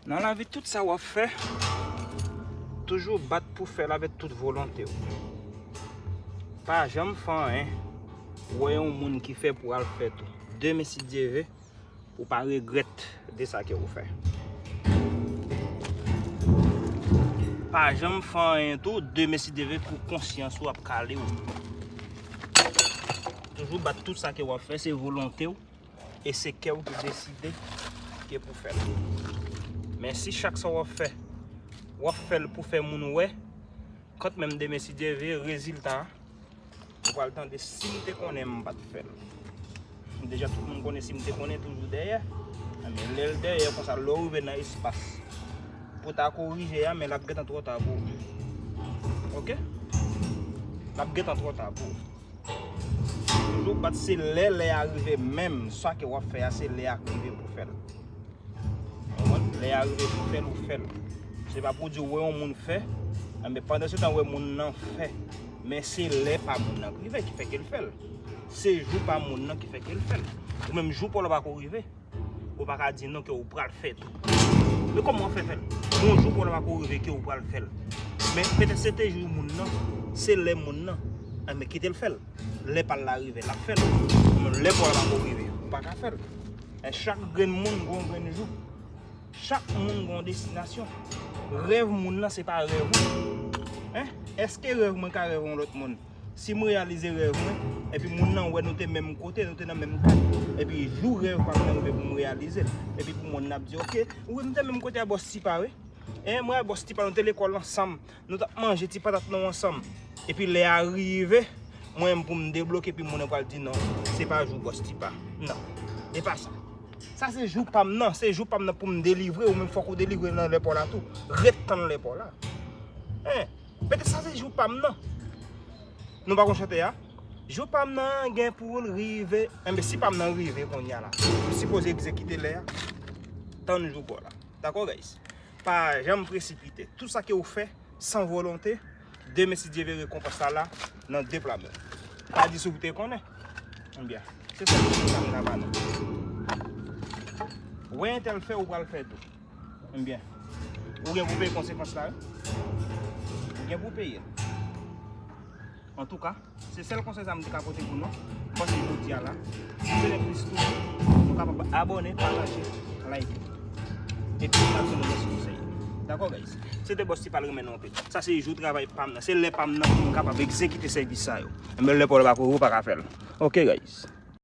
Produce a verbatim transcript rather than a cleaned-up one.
Nan lavi, tout sa w ap fè, toujou bat pou fè l avèk tout volonte w. Pa janm fè anyen, wè yon moun ki fè pou al fè tou. Demen, si Dye ve, ou pa regrèt de sa ke ou fè. Pa janm fè anyen tou, demen, si Dye ve, pou konsyans ou ap kale w. Toujou bat tout sa ke w ap fè, se volonte w. E se kè w ki deside ke pou fè l. Men si chak sa w ap fè, w ap fè l pou fè moun wè, kantmenm demen, si Dye ve, rezilta a, ou pral tande, "Si m te konnen, m pa t fè l." Deja, tout moun konnen, "Si m te konnen," toujou dèyè. Men lè l dèyè konsa, lè w rive nan espas pou ta korije a, men l ap gentan twò ta pou ou. Oke? L ap gentan twò ta pou ou. Toujou bat, se lè lè a rive menm, sa ke w ap fè a, se lè a k rive pou fè l. Konprann? Lè a rive pou fè l, ou fè l. Se pa pou di w wè yon moun fè, enben pandan se tan w wè moun nan fè. Men se lè pa moun nan k rive ki fè ke l fè l. Se jou pa moun nan ki fè ke l fè l. Ou menm jou pa w la pako rive. Ou pa ka di non ke ou pral fè tou. Men kòman w ap fè fè l? Yon jou pa w la pako rive ke ou pral fè l. Men petèt se te jou moun nan, se lè moun nan. Enben kite l fè l. Lè pa l la rive, l ap fè l. Men lè pa w la pako rive, ou pa ka fè l. E chak grenn moun gon grenn jou. Chak moun gon destinasyon. Rèv moun nan se pa rèv ou. Hein? Èske rèv mwen ka rèv yon lòt moun? Si m reyalize rèv mwen, epi moun nan wè nou te menm kote, nou te nan menm kad, epi jou rèv pa m nan rive pou m reyalize l, epi pou moun nan ap di, "Oke, wi, m te menm kote a bòs Tipa, wi. E mwen a bòs Tipa, nou te lekòl ansanm, nou t ap manje ti patat nou ansanm." Epi lè a rive, mwen menm pou m debloke, epi moun nan pral di, "Non, se pa jou bòs Tipa." Non, e pa sa. Sa se jou pa m nan, se jou pa m nan pou m delivre, ou menm fòk ou delivre nan lè pa w la tou. Ret tann lè pa w la. Hein? Petèt sa se jou pa m nan. Nou pa konn chante a? Jou pa m nan gen pou l rive. Enben, si pa m nan rive kounye a la, ou sipoze egzekite lè a. Tann jou pa w la. Dakò, guys? Pa janm presipite. Tout sa ke ou fè san volonte, demen, si Dye ve, rekonpans la la nan de pla men w. Pa di si w te konnen. Ebyen, se sèl konsèy sa m ka ba nou. Wè entèl fè, ou pral fè tou. Ebyen, ou gen pou peye konsekans la, wi. Ou gen pou peye l. Antouka, se sèl konsèy sa m te ka pote pou nou. M panse jodi a la, si w renmen plis tou, nou kapab abòne, pataje, like. Epi, n ap jwenn lòt konsèy. Dakò, guys? Se te bòs Tipa, l renmen nou anpil. Sa se jou travay pa m nan. Se lè pa m nan pou m kapab egzekite sèvis sa yo. Enben, lè pa w la pako, ou pa ka fè l. Oke, guys?